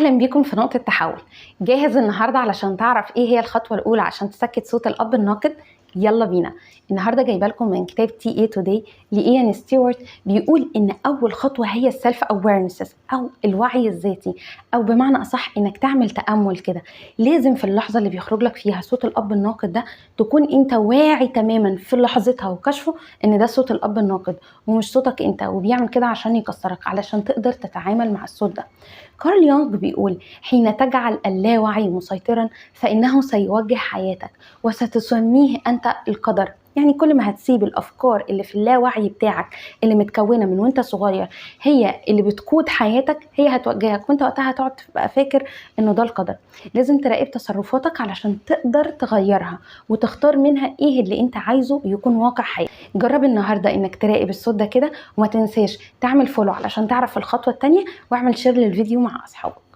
اهلا بيكم في نقطة تحول. جاهز النهاردة علشان تعرف ايه هي الخطوة الاولى عشان تسكت صوت الاب الناقد؟ يلا بينا. النهارده جايبه لكم من كتاب TA Today لايان ستيوارت، بيقول ان اول خطوة هي ال self awareness او الوعي الذاتي، او بمعنى اصح انك تعمل تامل كده. لازم في اللحظة اللي بيخرج لك فيها صوت الاب الناقد ده تكون انت واعي تماما في لحظتها وكشفه ان ده صوت الاب الناقد ومش صوتك انت، وبيعمل كده عشان يكسرك، علشان تقدر تتعامل مع الصوت ده. كارل يونغ بيقول: حين تجعل اللاوعي مسيطرا فإنه سيوجه حياتك وستسميه أنت القدر. يعني كل ما هتسيب الأفكار اللي في اللاوعي بتاعك اللي متكونة من وانت صغير هي اللي بتقود حياتك، هي هتوجهك، وانت وقتها هتقعد تبقى فاكر انه ده القدر. لازم تراقب تصرفاتك علشان تقدر تغيرها وتختار منها ايه اللي انت عايزه يكون واقع حياتك. جرب النهارده انك تراقب الصوت ده كده، وما تنساش تعمل follow علشان تعرف الخطوة التانية، واعمل share للفيديو مع اصحابك.